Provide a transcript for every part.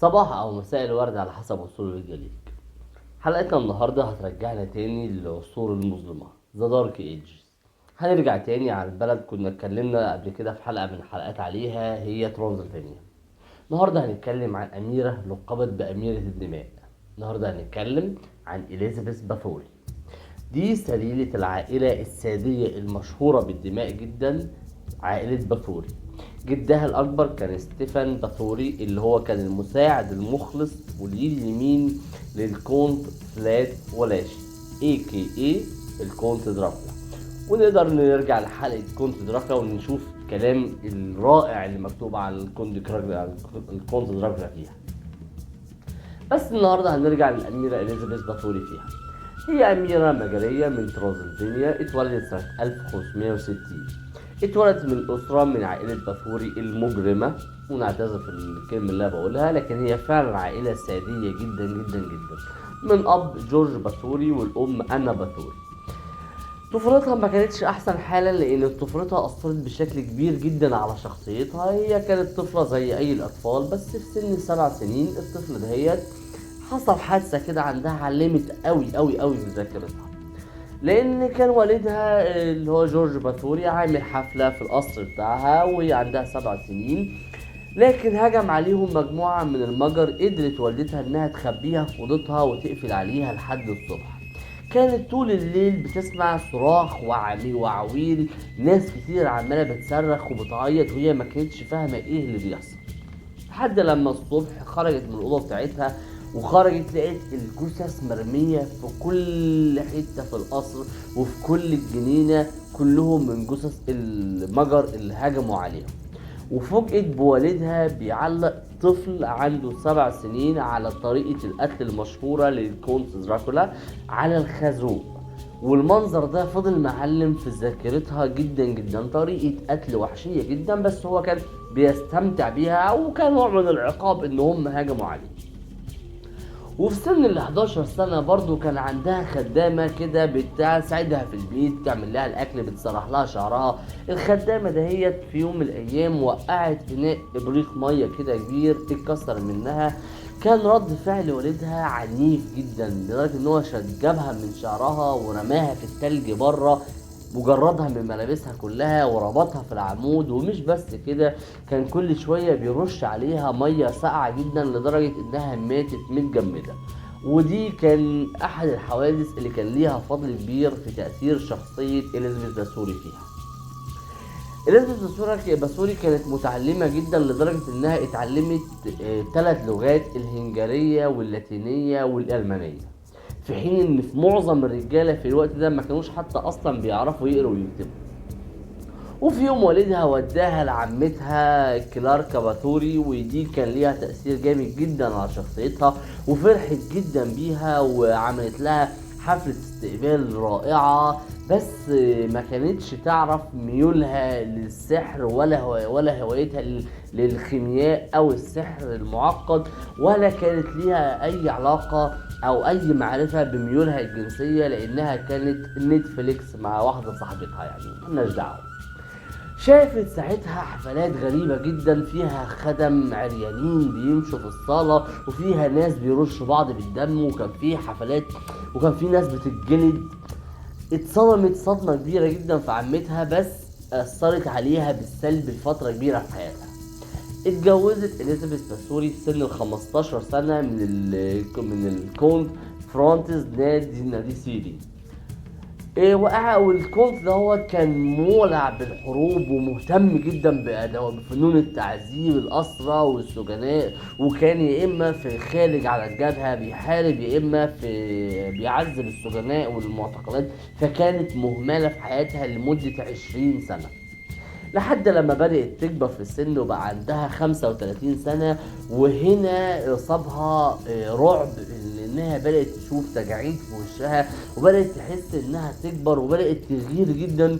صباح او مساء الورد على حسب وصول الفيديو ليك. حلقتنا النهارده هترجعنا تاني للعصور المظلمة، the dark ages. هنرجع تاني على البلد كنا اتكلمنا قبل كده في حلقة من الحلقات عليها، هي ترانسلفانيا. النهارده هنتكلم عن اميره لقبت باميره الدماء. النهارده هنتكلم عن اليزابيث باثوري. دي سليلة العائلة السادية المشهورة بالدماء جدا، عائلة باثوري. جدها الأكبر كان ستيفان باثوري، اللي هو كان المساعد المخلص واليد اليمين للكونت فلاد ولاشي AKA الكونت دراكولا. ونقدر نرجع لحلقة كونت دراكولا ونشوف الكلام الرائع اللي مكتوب عن الكونت دراكولا فيها. بس النهارده هنرجع للأميرة إليزابيث باثوري فيها. هي أميرة مجرية من ترانسلفانيا، اتولدت سنة 1560. اتولدت من أسرة من عائلة باثوري المجرمة، ونعتذر في الكلمة اللي أنا بقولها، لكن هي فعلا عائلة سادية جدا جدا جدا، من أب جورج باثوري والأم أنا باثوري. طفولتها ما كانتش أحسن حالة، لأن طفولتها أثرت بشكل كبير جدا على شخصيتها. هي كانت طفلة زي أي الأطفال، بس في سن 7 سنين الطفل دهيت حصل حادثة كده عندها علمت قوي قوي قوي في ذاكرتها، لأن كان والدها اللي هو جورج باثوري عامل حفلة في القصر بتاعها وهي عندها 7 سنين، لكن هجم عليهم مجموعة من المجر. قدرت والدتها إنها تخبيها في أوضتها وتقفل عليها لحد الصبح. كانت طول الليل بتسمع صراخ وعويل ناس كتير عمالة بتصرخ وبتعيط، وهي ما كانتش فاهمة ايه اللي بيحصل، لحد لما الصبح خرجت من الأوضة بتاعتها وخرجت لقيت الجثث مرمية في كل حتة في القصر وفي كل الجنينة، كلهم من جثث المجر اللي هجموا عليهم. وفوجئت بوالدها بيعلق طفل عنده 7 سنين على طريقة القتل المشهورة للكونت دراكولا على الخازوق، والمنظر ده فضل معلم في ذاكرتها جدا جدا. طريقة قتل وحشية جدا، بس هو كان بيستمتع بيها، وكان نوع من العقاب ان هم هاجموا عليه. وفي سن ال 11 سنة برضو كان عندها خدامة كده بتساعدها في البيت، تعمل لها الأكل، بتسرح لها شعرها. الخدامة دهيت في يوم من الأيام وقعت إناء إبريق مية كده كبير اتكسر منها. كان رد فعل والدها عنيف جدا، لدرجة إن هو جابها من شعرها ورماها في التلج بره، وجردها من ملابسها كلها وربطها في العمود. ومش بس كده، كان كل شوية بيرش عليها مية ساقعة جدا لدرجة انها ماتت متجمدة. ودي كان احد الحوادث اللي كان ليها فضل كبير في تأثير شخصية إليزابيث باثوري فيها. إليزابيث باثوري كانت متعلمة جدا، لدرجة انها اتعلمت 3 لغات، الهنجرية واللاتينية والألمانية، في حين ان في معظم الرجالة في الوقت ده ما كانوش حتى اصلا بيعرفوا يقروا ويكتبوا. وفي يوم والدها وداها لعمتها كلاركا باثوري، ودي كان ليها تأثير جامد جدا على شخصيتها، وفرحت جدا بيها وعملت لها حفلة استقبال رائعة. بس ما كانتش تعرف ميولها للسحر ولا هوايتها للخيمياء او السحر المعقد، ولا كانت ليها اي علاقة او اي معرفة بميولها الجنسية، لانها كانت نتفليكس مع واحدة صاحبتها، مالناش دعوة. شافت ساعتها حفلات غريبة جدا فيها خدم عريانين بيمشوا في الصالة، وفيها ناس بيرشوا بعض بالدم، وكان في حفلات وكان في ناس بتتجلد. اتصدمت صدمة كبيرة جدا في عمتها، بس أثرت عليها بالسلب لفترة كبيرة في حياتها. اتجوزت إليزابيث باثوري في سن ال 15 سنة من الكونت فرانتز ناديسيري. والكونت دوت كان مولع بالحروب ومهتم جدا بفنون التعذيب الأسرى والسجناء، وكان يا إما في الخارج على الجبهة بيحارب، يا إما بيعذب السجناء والمعتقلات. فكانت مهملة في حياتها لمدة 20 سنة، لحد لما بدأت تكبر في السن وبقى عندها 35 سنة. وهنا صابها رعب لأنها بدأت تشوف تجاعيد في وشها، وبدأت تحس إنها تكبر، وبدأت تغير جدا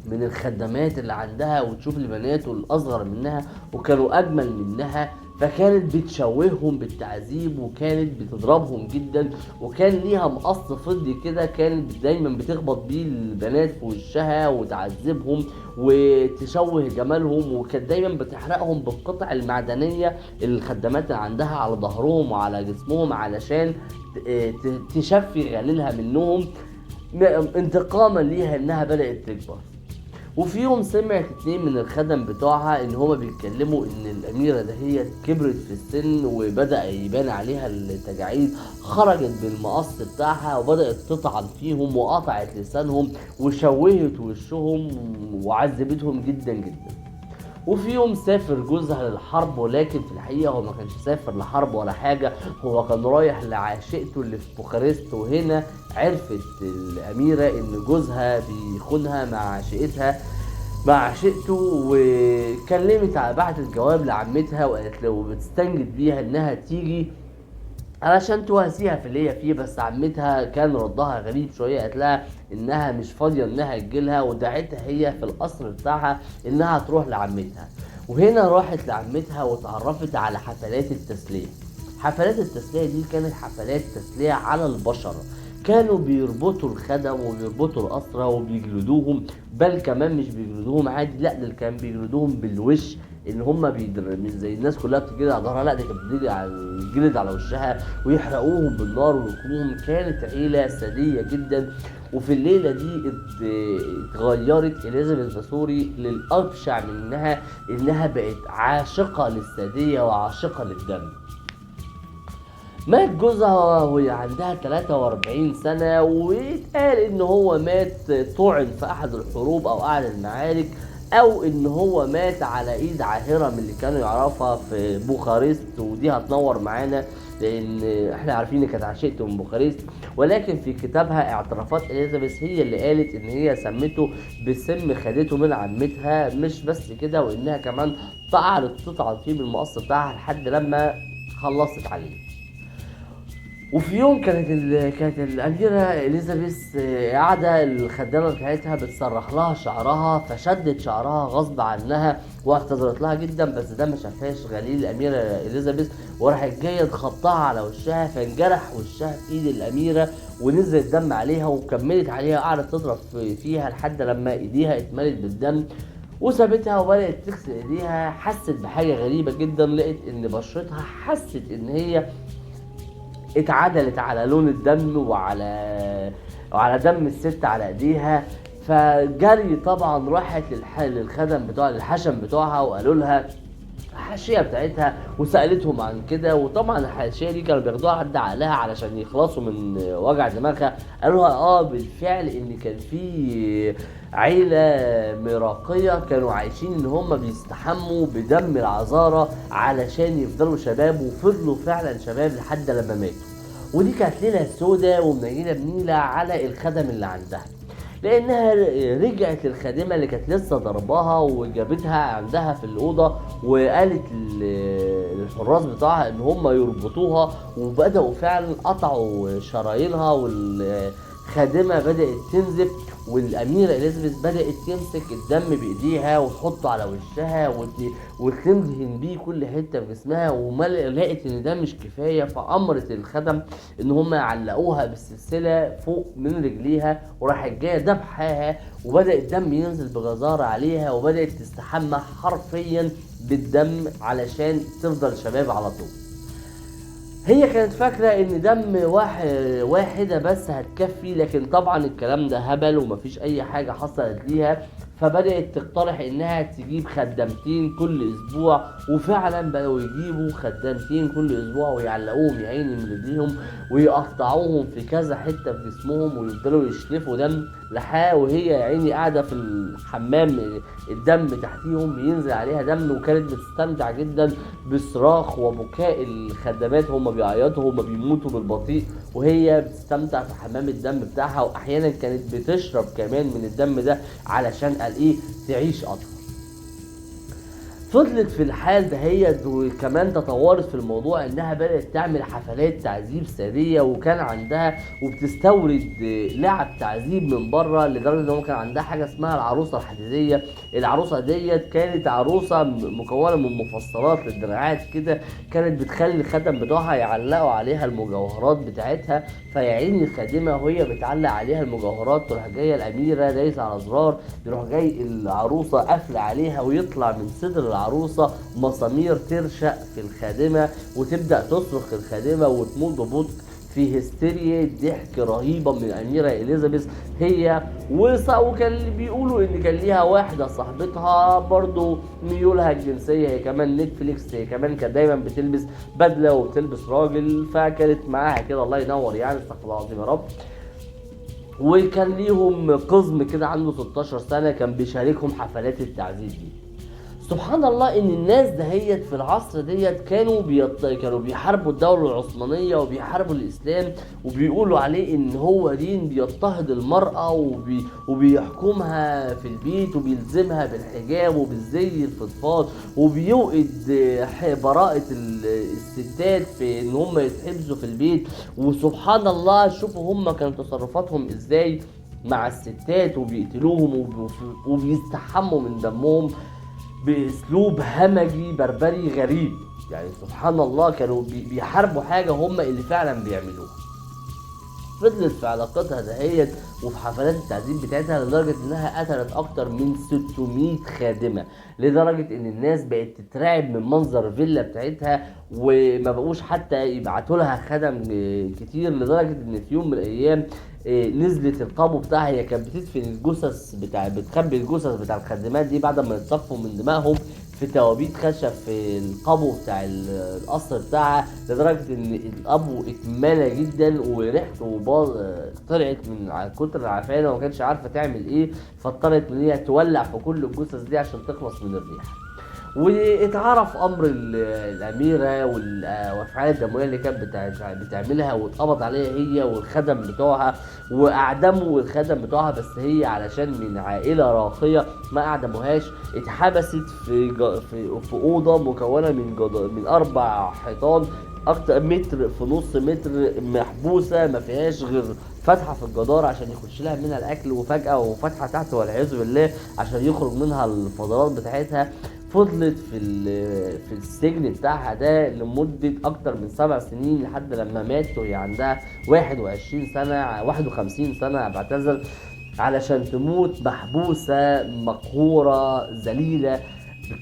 من الخدمات اللي عندها، وتشوف البنات والأصغر منها وكانوا أجمل منها. فكانت بتشوههم بالتعذيب وكانت بتضربهم جدا، وكان ليها مقص فضي كده كانت دايما بتخبط بيه البنات في وشها وتعذبهم وتشوه جمالهم، وكانت دايما بتحرقهم بالقطع المعدنية الخدامات اللي عندها على ظهرهم وعلى جسمهم علشان تشفي غليلها منهم انتقاما ليها انها بدأت تكبر. وفي يوم سمعت 2 من الخدم بتوعها ان هما بيتكلموا ان الاميرة ده هي كبرت في السن وبدأ يبان عليها التجاعيد، خرجت بالمقص بتاعها وبدأت تطعن فيهم وقطعت لسانهم وشوهت وشهم وعذبتهم جدا جدا. وفي يوم سافر جوزها للحرب، ولكن في الحقيقة هو ما كانش سافر لحرب ولا حاجة، هو كان رايح لعاشقته اللي في بوخارست. وهنا عرفت الأميرة إن جوزها بيخونها مع عاشقتها مع عشيقته، وكلمت بعتت جواب لعمتها وقالت له بتستنجد بيها إنها تيجي علشان تواسيها في اللي هي فيه. بس عمتها كان ردها غريب شوية، قالت لها انها مش فاضية انها تجيلها، ودعتها هي في القصر بتاعها انها تروح لعمتها. وهنا راحت لعمتها وتعرفت على حفلات التسلية. حفلات التسلية دي كانت حفلات تسلية على البشر، كانوا بيربطوا الخدم وبيربطوا الأسرى وبيجلدوهم، بل كمان مش بيجلدوهم عادي، لا ده كان بيجلدوهم بالوش، ان هم مش زي الناس كلها بتجلد على ظهرها، لا ده كانت بتجلد على الجلد على وشها ويحرقوهم بالنار ويركبوهم. كانت عيله ساديه جدا. وفي الليلة دي اتغيرت اليزابيث باثوري للابشع منها، انها بقت عاشقه للساديه وعاشقه للدم. مات جوزها وهي عندها 43 سنة، واتقال ان هو مات طعن في احد الحروب او احد المعارك، او ان هو مات على ايد عاهرة من اللي كانوا يعرفها في بوخارست، ودي هتنور معانا لان احنا عارفين ان كانت عشيقته من بوخارست. ولكن في كتابها اعترافات اليزابيث هي اللي قالت ان هي سمته بسم خدته من عمتها، مش بس كده وانها كمان قعدت تطعن فيه بالمقص بتاعها لحد لما خلصت عليه. وفي يوم كانت الأميرة إليزابيث قاعدة الخدامة بتاعتها بتسرح لها شعرها، فشدت شعرها غصب عنها واعتذرت لها جدا، بس ده ما شافهاش غليل الأميرة إليزابيث، وراحت جاية تخبطها على وشها فانجرح وشها في إيد الأميرة ونزل الدم عليها، وكملت عليها قعدت تضرب فيها لحد لما إيديها اتملت بالدم وسابتها وبدأت تغسل إيديها. حست بحاجة غريبة جدا، لقت إن بشرتها حست إن هي اتعدلت على لون الدم وعلى دم الست على ايديها. فجري طبعا راحت للخدم بتوع الحشم بتوعها وقالوا لها الحاشية بتاعتها وسالتهم عن كده. وطبعا الحاشية دي كانوا بياخدوها عند عقلها علشان يخلصوا من وجع دماغها. قالوا لها بالفعل ان كان في عيله مراقيه كانوا عايشين ان هم بيستحموا بدم العذاره علشان يفضلوا شباب، وفضلوا فعلا شباب لحد لما ماتوا. ودي كانت ليلة سودة ومنيله بنيله على الخدم اللي عندها، لانها رجعت للخادمه اللي كانت لسه ضرباها وجابتها عندها في الاوضة، وقالت للحراس بتاعها ان هم يربطوها، وبداوا فعلا قطعوا شرايينها والخادمه بدات تنزف، والاميره اليزابيث بدات تمسك الدم بايديها وتحطه على وشها وتندهن بيه كل حتة في جسمها. وما لقت ان ده مش كفاية، فامرت الخدم ان هم يعلقوها بالسلسلة فوق من رجليها، وراحت جاية ذبحاها، وبدا الدم ينزل بغزاره عليها، وبدات تستحمى حرفيا بالدم علشان تفضل شباب على طول. هي كانت فاكرة ان دم واحدة بس هتكفي، لكن طبعا الكلام ده هبل ومفيش اي حاجة حصلت ليها. فبدأت تقترح انها تجيب خدامتين كل اسبوع، وفعلا بقوا يجيبوا خدامتين كل اسبوع ويعلقوهم يا عيني من رجليهم ويقطعوهم في كذا حتة في جسمهم ويفضلوا يشلفوا دم لحاه، وهي يا عيني قاعدة في الحمام الدم تحتيهم ينزل عليها دم. وكانت بتستمتع جدا بصراخ وبكاء الخدامات، هم بيعيطوا هم بيموتوا بالبطيء، وهي بتستمتع في حمام الدم بتاعها. واحيانا كانت بتشرب كمان من الدم ده علشان قال ايه تعيش اطول. فضلت في الحال دهيت، وكمان تطورت في الموضوع انها بدأت تعمل حفلات تعذيب سادية، وكان عندها وبتستورد لعب تعذيب من بره، لدرجة ان هو كان عندها حاجة اسمها العروسة الحديدية. العروسة ديت كانت عروسة مكونة من مفصلات للدراعات كده، كانت بتخلي الخدم بتوعها يعلقوا عليها المجوهرات بتاعتها، فيعين الخادمة وهي بتعلق عليها المجوهرات تروح جاية الأميرة دايسة على زرار، يروح جاي العروسة قافلة عليها، ويطلع من صدر العروسة مسامير ترشق في الخادمة، وتبدأ تصرخ الخادمة وتموت ببطء في هستيريا ضحك رهيبة من الأميرة إليزابيث. هي وكان بيقولوا إن كان ليها واحدة صاحبتها برضو ميولها الجنسية هي كمان نتفليكس، هي كمان كانت دايما بتلبس بدلة وبتلبس راجل، فكانت معاها كده الله ينور يعني، استغفر الله العظيم يا رب. وكان ليهم قزم كده عنده 16 سنة كان بيشاركهم حفلات التعذيب دي. سبحان الله ان الناس دهيت في العصر ديت كانوا بيحاربوا الدولة العثمانية وبيحاربوا الاسلام، وبيقولوا عليه ان هو دين بيضطهد المرأة وبيحكمها في البيت وبيلزمها بالحجاب وبالزي الفضفاض، وبيوقد براءة الستات في ان هم يتحبسوا في البيت. وسبحان الله شوفوا هم كانوا تصرفاتهم ازاي مع الستات، وبيقتلوهم وبيستحموا من دمهم باسلوب همجي بربري غريب. يعني سبحان الله كانوا بيحاربوا حاجة هم اللي فعلا بيعملوها. فضلت في علاقتها دهيت وفي حفلات التعذيب بتاعتها لدرجة انها قتلت اكتر من 600 خادمه، لدرجة ان الناس بقت تترعب من منظر الفيلا بتاعتها وما بقوش حتى يبعتوا لها خدم كتير. لدرجة ان في يوم من الايام نزلت القابو بتاعها، هي كانت بتدفن الجثث بتاع، بتخبي الجثث بتاع الخادمات دي بعد ما يتصفوا من دمائهم في توابيت خشب في القابو بتاع القصر بتاعها، لدرجة ان القابو اتملى جدا وريحته طلعت من كتر العفانة وما كانتش عارفة تعمل ايه، فاضطرت ان هي تولع في كل الجثث دي عشان تخلص من الريحة. واتعرف امر الاميرة والافعال الدموية اللي كانت بتعملها، واتقبض عليها هي والخدم بتوعها واعدموا الخدم بتوعها، بس هي علشان من عائلة راقية ما اعدموهاش، اتحبست في اوضة مكونة من 4 حيطان اكتر متر في نص متر، محبوسة ما فيهاش غير فتحه في الجدار عشان يخش لها منها الاكل، وفجاة وفتحه تحت والعياذ بالله عشان يخرج منها الفضلات بتاعتها. فضلت في السجن بتاعها ده لمدة أكتر من 7 سنين لحد لما مات وهي عندها 21 سنة 51 سنة بعتذر، علشان تموت محبوسة مقهورة ذليلة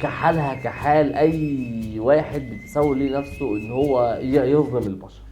كحالها كحال أي واحد بتسوي ليه نفسه إن هو يظلم البشر.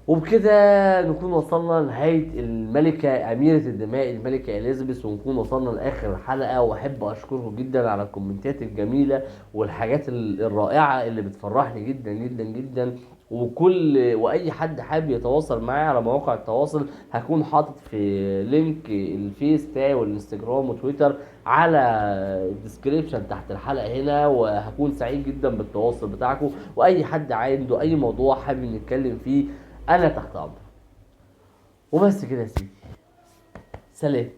وبكده نكون وصلنا لنهاية الملكة أميرة الدماء الملكة إليزابيث، ونكون وصلنا لآخر الحلقة. وأحب أشكركم جدا على الكومنتات الجميلة والحاجات الرائعة اللي بتفرحني جدا جدا جدا. وأي حد حابب يتواصل معايا على مواقع التواصل هكون حاطط في link الفيس بتاعي والانستجرام وتويتر على ال description تحت الحلقة هنا، وهكون سعيد جدا بالتواصل بتاعكم. وأي حد عنده أي موضوع حابب نتكلم فيه أنا تحت أمرك. وبس كده يا سيدي، سلام.